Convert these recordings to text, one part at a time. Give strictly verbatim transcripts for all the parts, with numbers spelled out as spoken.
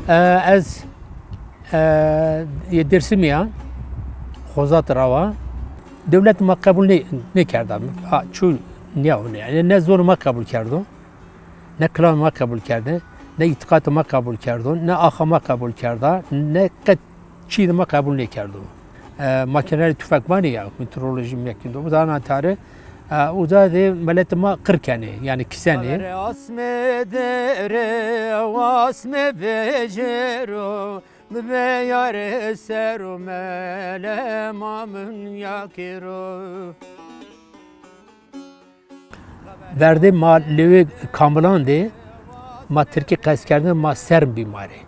E, ez, e, yê Dêrsimî ya, Xozat ra wa. Dewlet ma qebul nê-, nêkerda. A, çu nîya hone. Yanî ne zonê ma qebul kerdo, ne kilamê ma qebul kerde, ne îtîqatê ma qebul kerdo, ne axa ma qebul kerda, ne qet çî de ma qebul nêkerdo. E, makinelerê tufekvanî ya, metrolojî mekîn de. Uza na tare, e, uza de miletê ma qir kenê, yanî kisenê. Asmê dere, asmê vejero, bibê yare ser û mele ma min ya kero. Verdê ma lewê Kamilan de ma tirkî qestkerdêne, ma serm bî ma rê.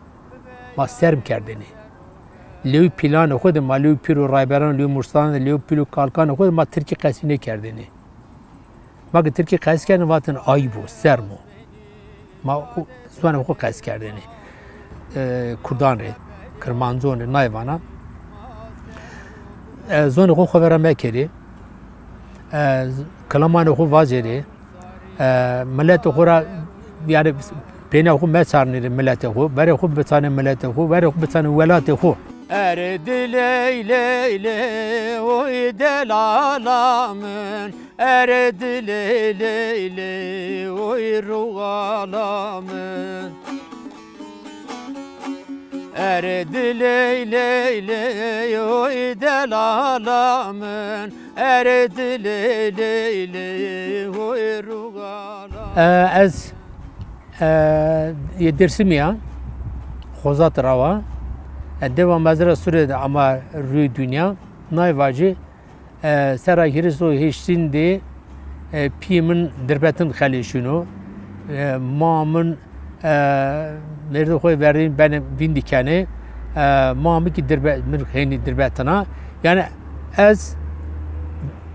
Ma serm kerdêne. Lewî pîlanê xo de ma, lewî pîr û rayberan, lewî mursadan de, lewî pîl û kalkanê xo de ma tirkî qestî nêkerdêne. Ma ke tirkî qestkerdêne vatêne ayîb o, serm o. Ma o zonê xo qestkerdêne. E, kurdan rê, kirmancon rê, nayê vana. E, zonê xo xo vera mekerê. E, kilamanê xo vacêrê. E, miletê xo ra, yanî, pênê xo meçarnê rê miletê xo. Verê xo biçanê miletê xo, verê xo biçanê welatê xo. Erdî ley ley ley, oy delala min. Erdî ley ley ley, oy ruxala min. Erdî ley ley ley, oy delala min. Erdî ley ley ley, oy ruxala. E, ez, e, yê Dêrsimî ya, Xozat ra wa. E, dewa mezra Sûrê de ama rûyê dinya. Nay vacî, e, serra hîris û heştîn de, e, pîyê min Dirbetin xelî şino. E, ma min, e, mêrdê xo verdîn benê vîndî kenê. E, ma mi kî Dirbe-, min xeynî Dirbetina. Yanî ez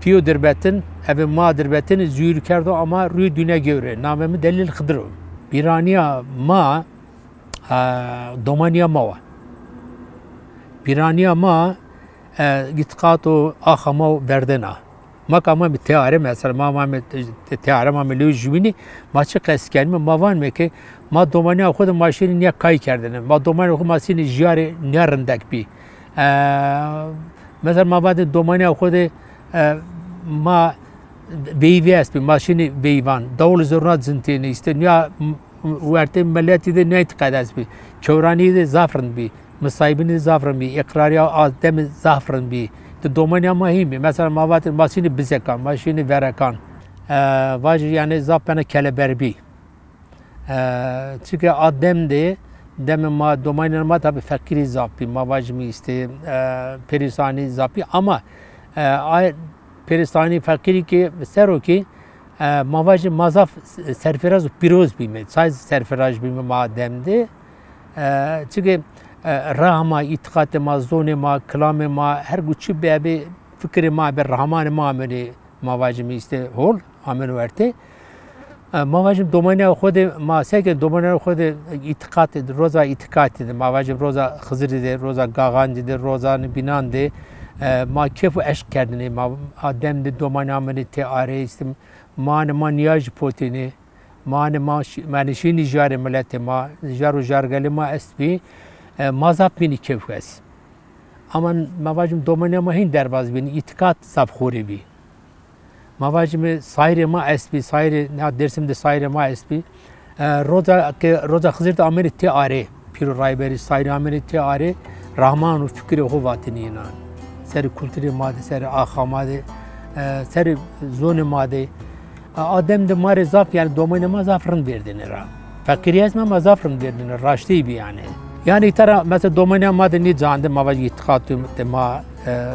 pîyo Dirbetin, eve ma Dirbetin zûr kerdo ama rûyê dinya gewre. Namê mi Delîl Xidir o. Bîranîya ma, e, domanîya ma wa. Bîranîya ma, e, îtîqat û axa ma û verdena. Ma ke amamê têare, mesela ma amamê têare, ma amê lewê jûbînî, ma çi qesî kenîme? Ma vanîme ke ma domanîya xo de ma şînî nîya kay kerdêne. Ma domanîya xo ma şînî jîyarê nîya rindek bî. E, mesela ma vatê domanîya xo de, e, ma veyvî estbî, ma şînî veyvan. Dawul zurna cintêne, îşte nîya m-, wertê miletî de nîya îtîqat estbî. Kewranî de zaf rind bî. Misayibînî de zaf rind bî, îqrarîya a demî zaf rind bî. Di domanîya ma hîn bî. Mesela ma vatê ma şînî bizekan, ma şînî verekan. E, vajî yanî zaf bena keleber bî. E, çike a dem de, demê ma, domanîya ma tabî feqîrî zaf bî. Ma vajîme îşte, e, perîşanî zaf bî ama, e, a perîşanî feqîrî kî ser o kî, e, ma vajî ma zaf serfiraz û pîroz bîme. Çay serfiraz bîme ma dem de. E, çike, e, raha ma, îtîqatê ma, zonê ma, kilamê ma, her ku çi bebe, fikirê ma be, rahamanê ma amêne, ma vajîme îşte hol, amêne wertê. E, ma vajîme domanîya xo de, ma seke domanîya xo de îtîqatê, roza îtîqatî de, ma vajîme roza Xizirî de, roza Gaxancî de, roza nîbînan de, e, ma kêf û eşq kerdêne, ma a dem de domanîya amêne têare, îşte ma anê ma nîyajî potêne, ma anê ma şî-, ma anê şînî jîyarê miletê ma, jar û jargelê ma estbî, e, ma zaf bînî kêfwes. Ama ma vajîme domanîya ma hîn derbaz bînî, îtîqat zaf xorê bî. Ma vajîme sayîrê ma estbî, sayîrê, na Dêrsim de sayîrê ma estbî. E, roza ke, roza Xizir de amêne têare, pîr û rayberî sayîrê amêne têare, rahman û fikirê xo vatêne înan. Serê kulturê ma de, serê axa ma de, e, serê zonê ma de. A, a dem de ma rê zaf, yanî domanîya ma zaf rind vêrdêne ra. Feqîrî estbî ama zaf rind vêrdêne, raştî bî yanî. Yanî îta ra mesela domanîya ma de nê can de ma vajî îtîqatê ma, e,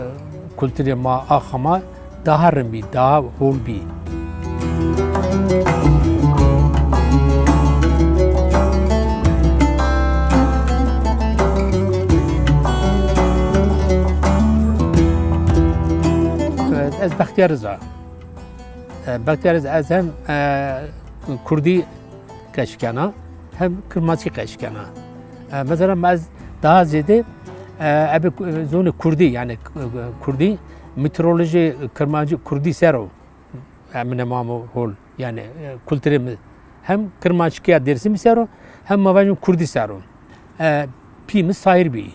kulturê ma, axa ma daha rind bî, daha hol bî. Ez Bextiyar Riza. E, Bextiyar Riza, ez hem, e, kurdî qesî kena, hem kirmanckî qesî kena. E, mesela ma ez daha zêde, e, ebe ku-, zonê kurdî, yanî, e, kurdî, meteorolojî kirmancî kurdî ser o. Emine ma amo hol, yanî, e, kulturê mi hem kirmanckîya Dêrsimî ser o, hem ma vajîme kurdî ser o. E, pî mi sayir bî.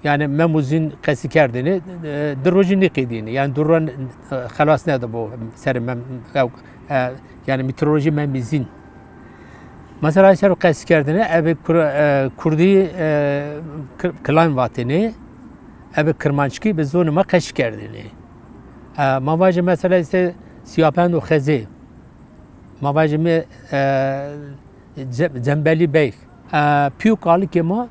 Yanî Mem û Zîn qesî kerdêne, e, di rojî nêqedîyêne. Yanî di rojan, e, xelas nêdibo serê Mem, e, e, yanî mîtolojî Mem û Zîn. Mesela ser o qesî kerdêne, ebe kur-, e, kurdî, e, kir-, kilam vatêne, ebe kirmanckî bi zonê ma qesî kerdêne. E, ma vajê mesela îşte Siyapend û Xezê, ma vajê mi, e, Ce-, Cembelî Bey. E, pî û kalikê ma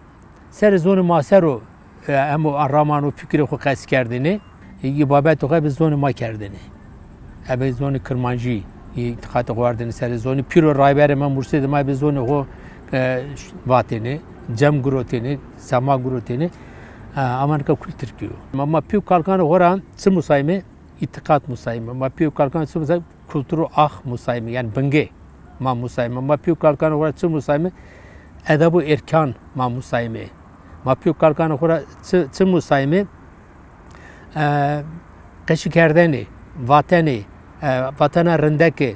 serê zonê ma ser o, e, hemo raman û fikrê xo qesî kerdêne. E, îbabetê xo ebe zonê ma kerdêne. Ebe zonê kirmancî, e, îtîqatê xo ardêne serê zonê. Pîr û rayberê ma, murşidê ma ebe zonê xo, e, vatêne, cem girotêne, sema girotêne. E, ama nika kul tirkî yo. Ma, ma pî û kalikanê xo ra çi musayme? Îtîqat musayme. Ma pî û kalikanê xo ra çi musayme? Kultur û ax musayme, yanî bingê ma musayme. Ma pî û kalikanê xo ra çi musayme? Edeb û erkan ma musayme. Ma pî û kalikanê xo ra çi, çi musayme? E, qesî kerdene, vatene, e, vatena rindeke,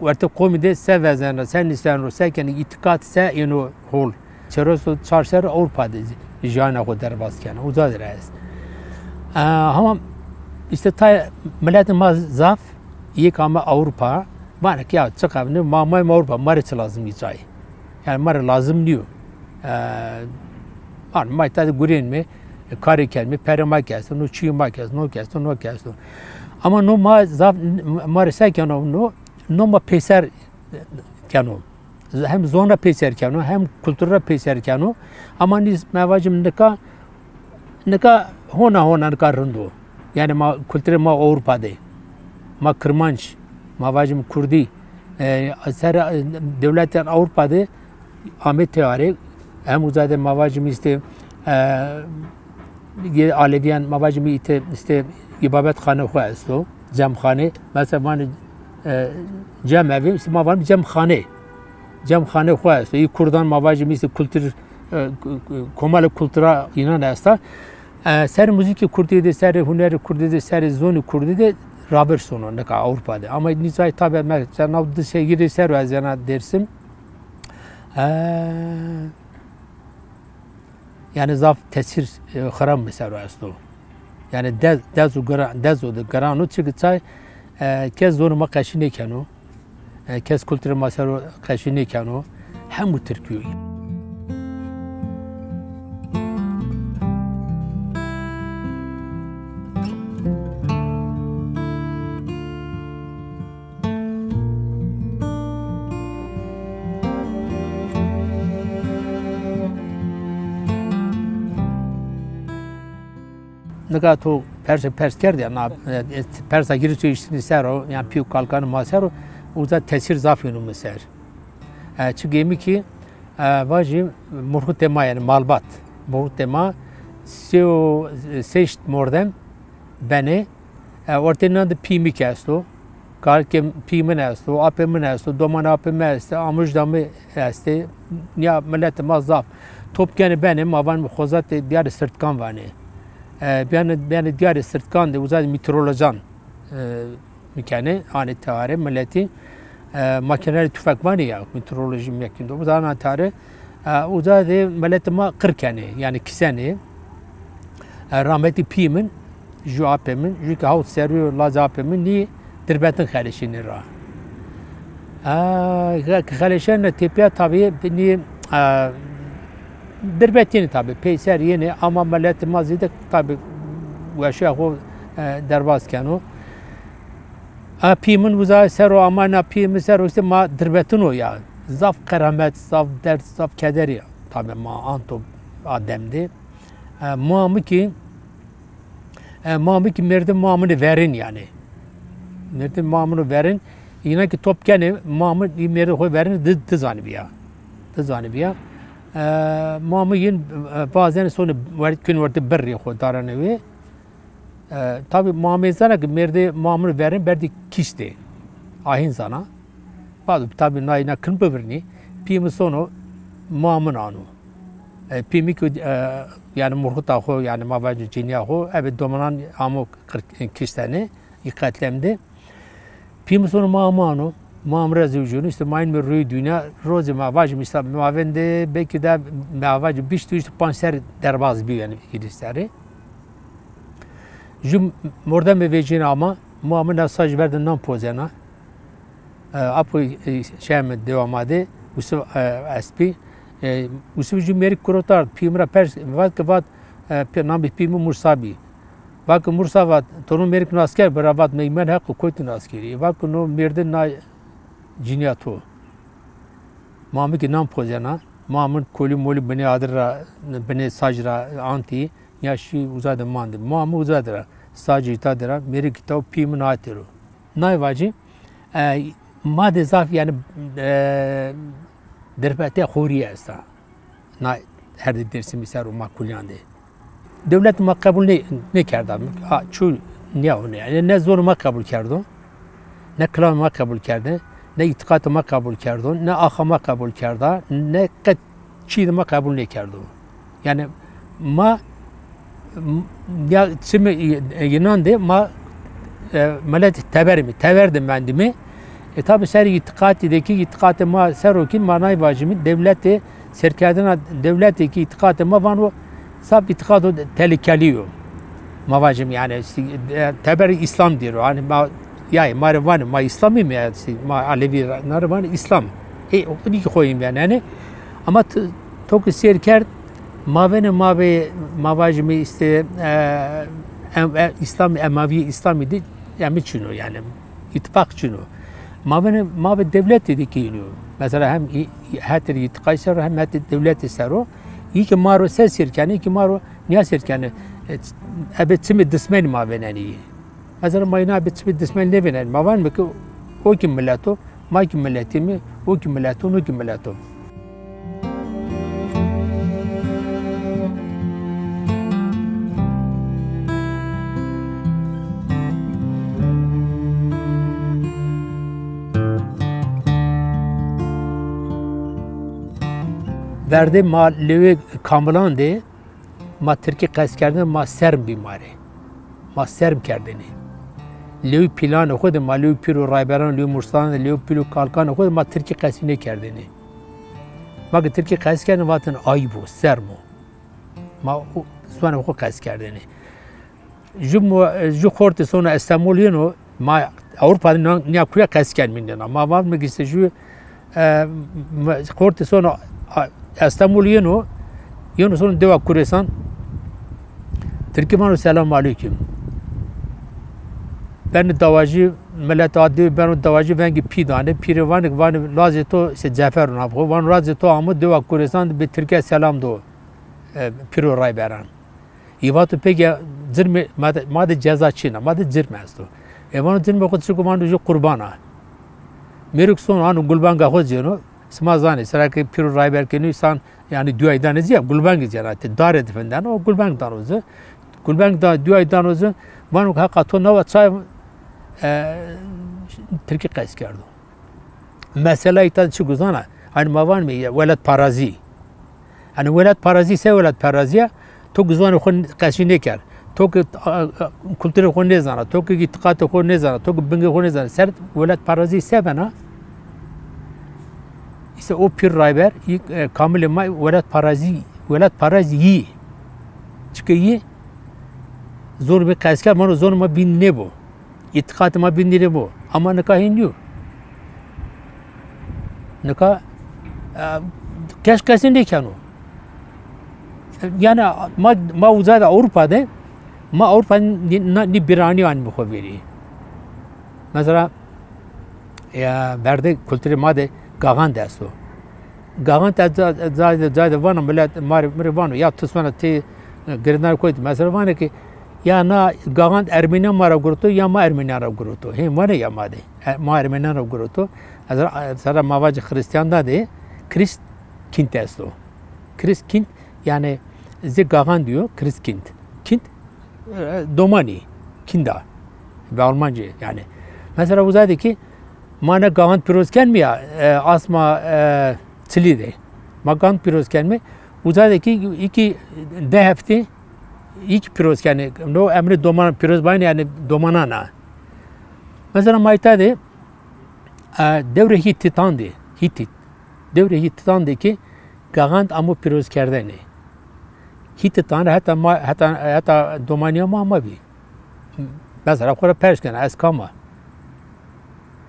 wertê qomî de se vezeno, se nîseno, se keno, îtîqat se êno hol. Çeres û çar serr Ewropa de jî-, jîyana xo derbaz keno. Uza de ra est. E, hama îşte tay miletê ma zaf yek ame Ewropa. Vanê ke ya çiqa bîne, ma amayme Ewropa, ma rê çi lazim î cayî? Yanî ma rê lazim nîyo. E, ma, ma îta de gurîyênme, e, karê kenme, perê ma ke esto, no çîyê ma ke esto, no ke esto, no ke esto. Ama no ma zaf, ma rê se keno no? No ma peyser keno. Hem zon ra peyser keno, hem kultur ra peyser keno. Ama nî ma vajîme nika, nika hona hona nika rind o. Yanî ma kulturê ma Ewropa de. Ma kirmanc, ma vajîme kurdî. E, ser, e, dewletên Ewropa de ame têare, hem uza de ma vajîme îşte, e, yê Alevîyan ma vajîme îte îşte îbabetxanê xo esto, cemxane. Mesela vanê, e, cem evi, îşte ma vanê cemxane. Cemxanê xo esto. Î kurdan ma vajîme îşte kultur, e, k-, k-, komelê kultura înan esta. E, serê muzîkê kurdî de, serê hunerê kurdî de, serê zonê kurdî de raver sono nika Ewropa de. Ama nî cayî tabi mesela nav di serrî ser o ez yena Dêrsim. E, yanî zaf tesîr, e, xiram mi ser o esto. Yanî dez, dez û gira-, dez o de giran o, çike çay, e, kes zonê ma qesî nêkeno. E, kes kulturê ma ser o qesî nêkeno. Hemû tirkî yo. Nika to perse pers kerd ya, na, e, e, persa girî to îştînî ser o, yan pî û kalkanê ma ser o, uza tesîr zaf yeno mi ser. E, çi gêmî kî, e, vajî murxutê ma, yanî malbat. Murxutê ma sê û, e, seşt mordem benê. E, ortê nan de pî mi kî esto. Kalikê pî min esto, apê min esto, domanê apê mi estê, amujda mi estê. Nîya miletê ma zaf. Top kenê benê, ma vanê xozatê diyarê Sirtkan vanê. E, benê, benê diyarê Sirtkan de uza de meteorolojan, e, mi kenê, anê teware miletî. E, makinelê tufek vanê ya, meteorolojî mekîn de. Uza ana tare, e, uza de miletê ma qir kenê, yanî kisenê. E, rahmetî pî min, jû apê min, jû kî hawt serrî yo lacê apê min, nî dirbetin xeleşînê ra. E, ke xeleşenê tepîya tabî, nî, e, dirbetînê tabî, peyser yenê, ama miletê ma zêde tabî weşiya xo, e, derbaz keno. A pî min uza ser o, ama na pî min ser o, îşte ma dirbetino ya. Zaf qeramet, zaf derd, zaf kederî tabî ma anto a dem de. E, ma mi kî, e, ma mi kî mêrdê ma min ê verên yanî. Mêrdê ma min ê verên, înan kî top kenê, ma min î mêrdê xo verên di, di zanîbîya. Di zanîbîya. E, ma mi yin, e, bazen sonê wer-, kun wertê birrî xo daranê wê. E, tabî ma mi zana ke mêrdê ma min ê verên berdî kîştê. A hîn zana. Bado tabî na îna kin bivirnî. Pî mi sono ma min ano. E, pî mi kî, e, yanî murxuta xo, yanî ma vajî cinîya xo, ebe domanan amo qir-, kiştene, î qetlem de. Pî mi sono ma mi ano. Ma amra zewjîyonî, îşte ma înme rûyê dûnya, rozê ma vajîme îşte mavên de belkî de ma vajîme bîst û îşte panc serr derbaz bî yanî, îngilîz serrî. Ju mordemê vejîyena ama, ma ame na saj ver de nan pozena. E, apo, e, şeme dewa ma de, Usuf, e, Espî. E, Usuf ju mêrik kurotard, pîyê mi ra pers, vat ke vat, e, pê-, namê pîyê mi Mursa bî. Vat ke Mursa vat, to no mêrik nas kerd, bira vat, meymen heq kotî nas kerî. Vat ke no mêrde na cinîya to. Ma mi kî nan pozena, ma min kolî molî binê adir ra, binê saj ra antî, ya şî uza de mandi. Ma mi uza de ra, sacê îta de ra, mêrik îta û pîyê min atê ro. Nay vacî, e, ma de zaf yanî, e, derbetê xorîye esta. Na herdê Dêrsimî ser û ma kulîyan de. Dewlet ma qebul nê-, nêkerda. A, çû nîya hone. Yanî ne zonê ma qebul kerdo, ne kilamê ma qebul kerde, ne îtîqatê ma qebul kerdo, ne axa ma qebul kerda, ne qet çî de ma qebul nêkerdo. Yanî ma, m-, ya çimê, e, înan de ma, e, milet teberîme, tever de mendîme. E, tabî serê îtîqatî de kî, îtîqatê ma ser o kî ma nay vajîme, dewletê, sêrkerdena dewletê kî îtîqatê ma vano zaf îtîqato telîkelî yo. Ma vajîme yanî, e, teber Îslam dîro. Hanî ma, ya ma rê vanê ma Îslamîme ya, ma Elewî ra-, na rê vanê Îslam. Ê, o nî kî xo yîn venenê. Ama t-, to ke sêr kerd, mavênê ma ve, ma vajîme îşte, e, em-, e, Îslam, Emevî Îslamî de, yanî çin o yanî, îtîfaq çin o. Mavênê ma ve dewletê de kî hînî yo. Mesela hem î-, î-, hetê îtîqay ser o, hem hetê dewletê ser o. Î ke ma ro se sêr kenê, î ke ma ro nîya sêr kenê. E, ebe çimê dismenî ma vênenê yî. Mesela ma îna ebe çimê dismenî nêvênenê. Ma vanîme ke o kî milet o, ma kî miletîme, o kî milet o, no kî milet o. Verdê ma lewê Kamilan de ma tirkî qestkerdêne, ma serm bî ma rê. Ma serm kerdêne. Lewê pîlanê xo de, ma lewê pîr û rayberan, lewê mursadan de, lewê pîl û kalkanê xo de ma tirkî qesî nêkerdêne. Ma ke tirkî qesî kerdêne, vatêne ayîb o, serm o. Ma o ziwanê xo qesî kerdêne. Ju mo-, ju xortê sono Estemol yeno, ma Ewropa de na-, nîya kuye qesî kenmî nêna. Ma vatme ki îşte ju, e, m-, xortê sono, a, Estemol yeno, yeno sono dewa Kurêsan, tirkî vano selam aleyküm. Benê dawacî, milet a dewe beno dawacî, vengê pî danê, pîrê vanê, vanê lazê to, îşte Cefer o nam xo, vano lazê to amo dewa Kurêsan de bi tirkî selam do, e, pîr û rayberan. Ê vato pêke cirmê ma de, ma de ceza çin a, ma de cirm esto. E vano cirmê xo çik o, vano ju qurban a. Mêrik sono ano gulbanga xo cêno, sima zanê, sera ke pîr û rayber kenî însan, yanî duayî danê ci ya, gulbangî cêna, tê dare de vindeno, o gulbang dano ci. Gulbang da, duayî dano ci, vano ke heqa to nawa çay, e, tirkî qesî kerdo. Mesela îta de çik o zana? Hanî ma vanîme welatparazî. Hanî welatparazî se welatparazî ya? To ke ziwanê xo qesî nêkerd. To ke, a, a, kulturê xo nêzana. To ke îtîqatê xo nêzana. To ke bingê xo nêzana. Ser welatparazî se bena? Îşte o pîr rayber, î, e, kamilê ma welatparazî, welatparazî yî. Çike yî? Zonê mi qesî kerd, vano zonê ma bîn nêbo. Îtîqatê ma bîn nêbo. Ama nika hîn nîyo. Nika, e, kes qesî nêkeno. Yanî ma, ma uza de Ewropa de, ma Ewropa nî, nî bîranî anîme xo vîrî. Mesela, e, verdê kulturê ma de gaxan de esto. Gaxan de ca-, ca-, ca de vano, milet ma rê, mi rê vano, ya ti sona ti, e, girêdana koyî de. Mesela vanê ki, ya na gaxan ermenîyan ma ra guroto, ya ma ermenîyan ra guroto. Hên vanê ya ma de. E, ma ermenîyan ra guroto. Mesela, e, sera ma vacî Xirîstîyan da de, Christkind esto. Christkind, yanî zê gaxan dîyo, Christkind. Kind, e, domanî, Kinder. Bi Almancî yanî. Mesela uza de ki ma ne gaxan pîroz kenmî ya, e, asma, e, çilî de. Ma gaxan pîroz kenmî. Uza de ki iki de hefte iki pîroz kenî. No emrê domanan pîroz bayne yanî domanan a. Mesela ma îta de E, dewrê Hîtîtan de, Hîtît. Dewrê Hîtîtan de kî Gaxand amo pîrozkerdene. Hîtîtan ra heta ma, heta, heta domanîya ma ma bî. Mesela xo ra pers kena, ez kam a?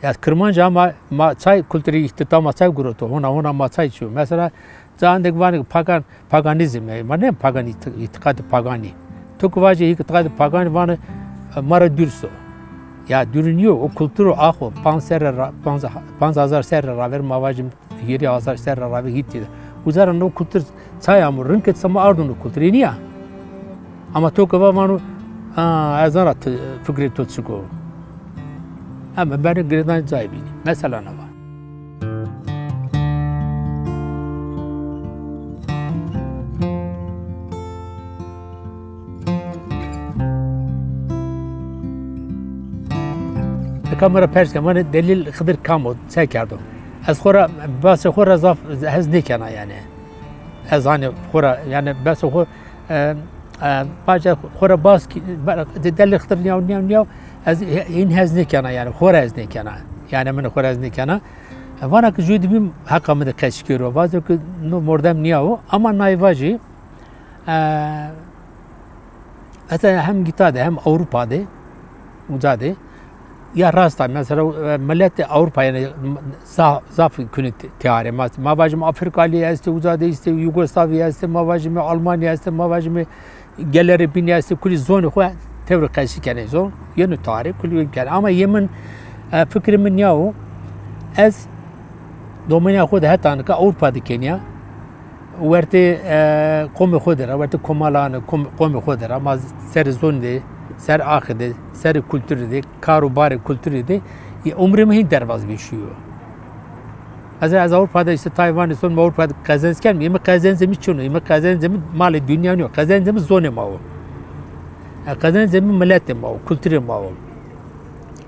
Ya Kirmanc a, ma, ma çay kulturê Hîtîta ma çay guroto, hona, hona ma çay çîyo. Mesela caandê vanê ke pagan, paganîzm, e, ma ne pagan îtî-, îtîqatê paganî. To ke vajê îtîqatê paganî vanê, e, ma ra dûr so. Ya dûrî nîyo, o kultur o axo, panc serre ra, panc, panc hezar serre raver ma vajîm hîrê hezar serre raver Hîtî de. Uza ra no kultur çay amo, rind ke sima ardo no kultur, ê nîya? Ama to ke va vano, a, ez zana ti fikrê to çik o. Heme beno girêdanê cayê bînî. Mesela na va. Nika mi ra pers keno, vanê Delîl Xidir kam o, se kerdo? Ez xo ra, basê xo ra zaf hez nêkena yanî. Ez hanî xo ra, yanî basê xo, e, e, baca xo ra bas kî, de-, Delîl Xidir nîyaw, nîyaw, nîyaw, ez hîn hez nêkena yanî, xo ra hez nêkena. Yanî min xo ra hez nêkena. E, vana ke jû de bîm heqa mi de qesî kero. Vazo ke no mordem nîyawo, ama nay vajî, e, mesela hem gita de hem Ewropa de, uca de, ya rast a, mesela, e, miletê Ewropa, yanî, za-, zaf kunê ti-, tîyarê ma. Ma vajîme Afrikalî estê, uca de estê, Yugoslavya estê, ma vajîme Almanya estê, ma vajîme gelerê bînî estê, kulî zonê xo tewrê qesî kenê zon. Yeno tîyarê, kulî kenê. Ama yê min, e, fikrê min nîya o, ez domanîya xo de heta nika Ewropa de kenîya. Wertê, e, qomê xo de ra, wertê komalanê kom-, qomê xo de ra, ma serê zonî de, ser axê de, serê kulturî de, kar û barê kulturî de, e, umrê mi hîn derbaz bî şîyo. Mesela ez Ewropa de îşte tayê vanê son, mi Ewropa de qezenc keno, yê mi qezencê mi çin o, yê mi qezencê mi malê dinya nîyo, qezencê mi zonê ma o. E, qezencê mi miletê ma o, kulturê ma o.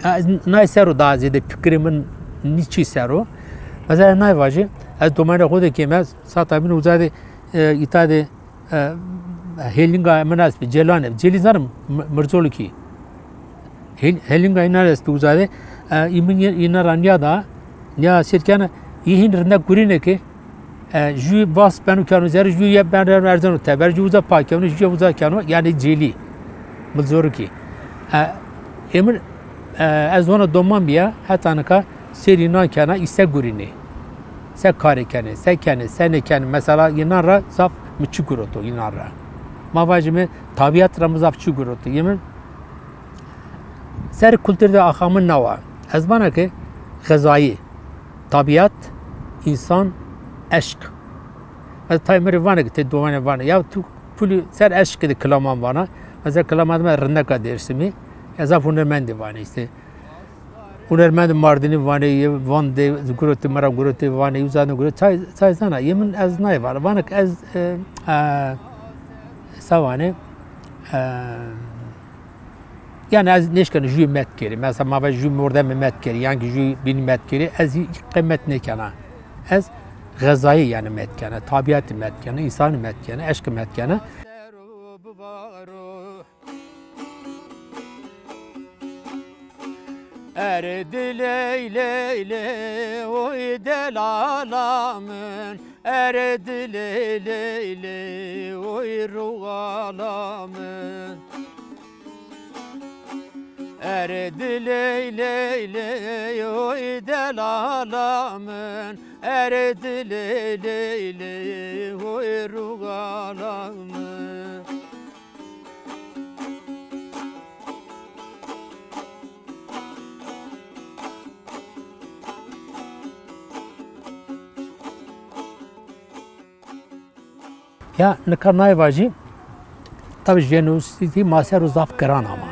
E, ez nay ser o daha zêde fikrê mi nî çî ser o. Mesela nay vajî, ez domanê xo de kêm, ez Sata bîn uca de, e, îta de, e, hêlinga min est bi, Cêlan est bi. Cêlî zanî mi-, Mircolikî. Hêl-, hêlinga înan est bi uca de, e, î min yê-, înan ra nîyada, nîya sêr kena, î hîn rindek gurînê ke, e, jû vas beno keno zerrî, jû ye beno erzeno teber, jû uca pa keno, jû ye uca keno, yanî Cêlî, Mircolikî. E, ê min, e, ez hona doman bîya, heta nika sêr înan kena, î se gurînê. Se karê kenê, se kenê, se nêkenê. Mesela înan ra zaf mi çi guroto înan ra. Ma vajîme tabîat ra mi zaf çi guroto. Yê min ser kultur de axa mi nawa. Ez vana ke xezayî, tabîat, însan, eşq. Ez tayê mi rê vanê ke tê domanê vanê. Ya tu kulî ser eşqî de kilaman vana. Mesela kilaman de rindeka Dêrsimî. Ya zaf hunermendî vanê îşte. Hunermendê Mardinî vanê, yê Van de gurotê, mi ra gurotê vanê, uca de gurotê, çay, çay zana, yê min ez nay vana. Vana ke ez, e, e, se vanê, e, yanî ez nêşkena jûyê met kerî. Mesela ma vaj jû mordemê met kerî, yan kî jû bînî met kerî, ez î qey met nêkena. Ez xezayî yanî met kena, tabîatî met kena, însanî met kena, eşqî met kena. Erdî ley ley ley, oy delala min. Erdî ley ley ley, oy ruxala min. Erdî ley ley ley, oy delala min. Erdî ley ley ley, oy ruxala min. Ya nika nay vajî, tabî jenosîdî ma ser o zaf giran ama.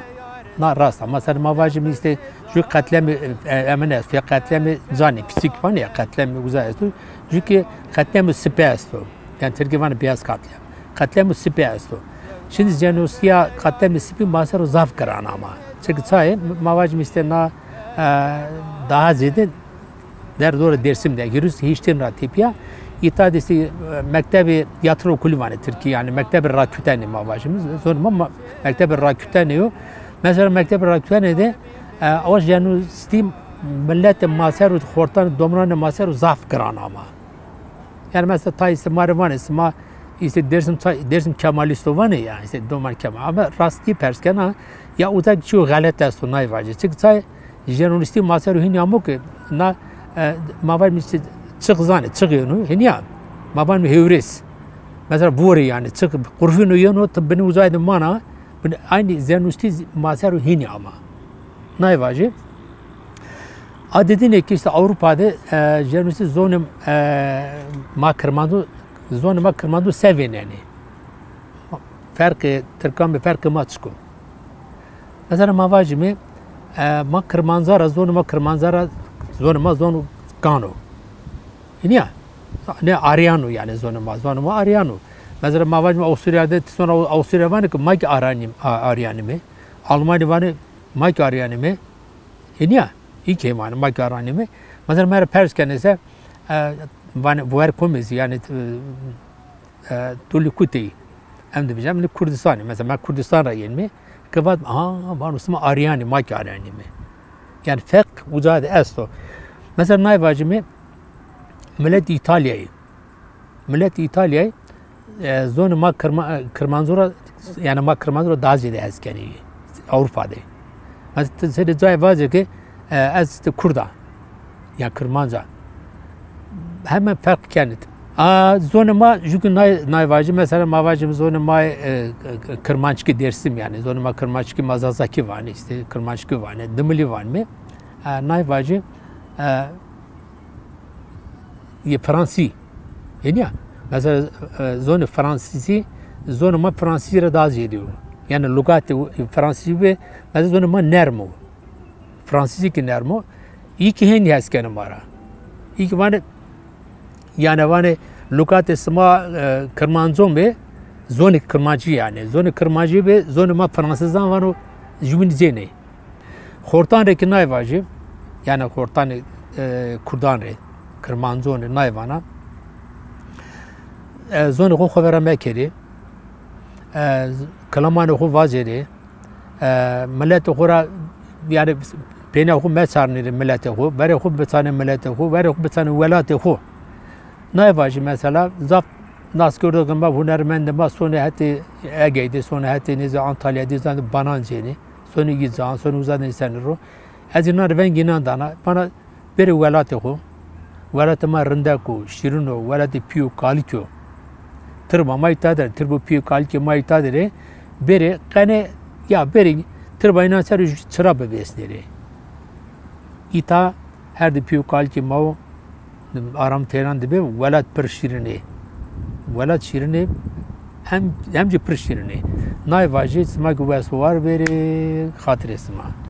Na rast a. Mesela ma vajîme îşte jû qetlemê, e, emin esto, ya qetlemê canî, fîzîk vanê ya, qetlemê uza esto. Jû kî qetlemê sipî esto. Yanî tirkî vanê beyaz katliam. Qetlemê sipî esto. Şimdi jenosîdîya qetlemê sipî ma ser o zaf giran ama. Çimkî çayê ma vajîme îşte na, e, daha zêde derdora Dêrsim de, hîris hîştên ra tepîya. Îta de îşte, e, mektebê tiyatro kulî vanê tirkî, yanî mektebê rakûtenê ma vajîme. Zonê ma, ma, mektebê rakûtenê yo. Mesela mektebê rakûtenê de, e, o jenosîdî Miletê ma ser û xortanê domananê ma ser û zaf giran ama. Yanî mesela tayê sima rê vanê, sima îşte Dêrsim, Dêrsim Kemalîst o vanê, yanî îşte doman Kemal. Ama rastî pers kena, ya uza ki çîyo xelet esto, nayê vajî. Çik çay jeronîstî ma ser û hînî amo ki na, e, ma vajîme çi-, çix zanê, çix yeno, hînî ya. Ma vajîme hêwrês. Mesela vorê yanî, çix qurfîno yeno, ti binê uzay de mana, binê, aynî jeronîstî ma ser û hînî ama. Nayê vajî. A didinê ki îşte Ewropa de, e, jeronîstî zonê, e, ma Kirmanco, zonê ma Kirmanco se vênenê. Ferqê Tirkan be, ferqê ma çik o? Mesela ma vajîme, e, ma Kirmanca ra, zonê ma Kirmanca ra, zonê ma zono kan o. Hînî ya? Ne Aryan o yanî zonê ma, zonê ma Aryan o. Mesela ma vajîme Avusturya de, ti sona Avusturya vanê ki ma ki Aryanîm-, A-, Aryanîme. Almanî vanê ma ki Aryanîme. Hînî ya? Î key vanê ma ki Aryanîme. Mesela ma rê pers kenê se, e, vanê, ver komê zî yanî, e, e, tu li kutê yî? Em dibêjin, em li Kurdistanê. Mesela ma Kurdistan ra yenîme. Ke vat, a, vano sima Aryanî, ma ki Aryanîme. Yanî ferq uca de esto. Mesela nayê vajîme miletê Îtalyayî. Miletê Îtalyayî, e, zonê ma Kirma-, Kirmanco ra, yanî ma Kirmanco ra daha zêde hes kenê Ewropa de. Mesela ti serê cayê vajê ke, e, ez îşte Kurd a. Ya Kirmanc a. Hemen ferq kenit. A, zonê ma, jû ki nay, nay vajî, mesela ma vajîme zonê ma, e, e, Kirmanckî Dêrsim yanî. Zonê ma Kirmanckî, ma Zazakî vanê, îşte Kirmanckî vanê, Dimilî vanê. E, nay vajî, e, yê Fransî. Hênî ya. Mesela, e, zonê Fransîzî, zonê ma Fransîzî ra daha zêde yo. Yanî lugatê Fransîzî be, mesela zonê ma nerm o. Fransîzî ki nerm o. Î ki hênî hes kenê ma ra. Î ki vanê, yanî vanê, lugatê sima, e, Kirmanco be, zonê Kirmancî yanî. Zonê Kirmancî be, zonê ma Fransîzan vano, jûbînî cênê. Xortan rê ki nay vajî, yanî xortanê, e, Kurdan rê, Kirmancon rê nay vana, e, zonê xo xo vera mekerê, e, kilamanê xo vacêrê, e, miletê xo ra, yanî pênîya xo meçarnêrê miletê xo, verê xo biçanê miletê xo, verê xo biçanê welatê xo. Nay vajî mesela, zaf naskerdoxê ma, hunermendê ma sonê hetê Egey de, sonê hetê nêzî Antalya de, zanê banan cênê, sonê î can, sonê uza de nîsenê ro. Ez înan rê vengê înan dana, vana bêrê welatê xo. Welatê ma rindek o, şîrin o, welatê pî û kalikî yo. Tirba ma îta der, tirba pî û kalikê ma îta der ê. Bêrê qenê, ya bêrê tirba înan ser o çira bivêsnêrê. Îta her di pî û kalikê ma o, aram teyran dibe, welat pir şîrin ê. Welat şîrin ê, hem, hem jî pir şîrin ê. Nay vajî, sima ki wes û war bêrê, xatirê sima.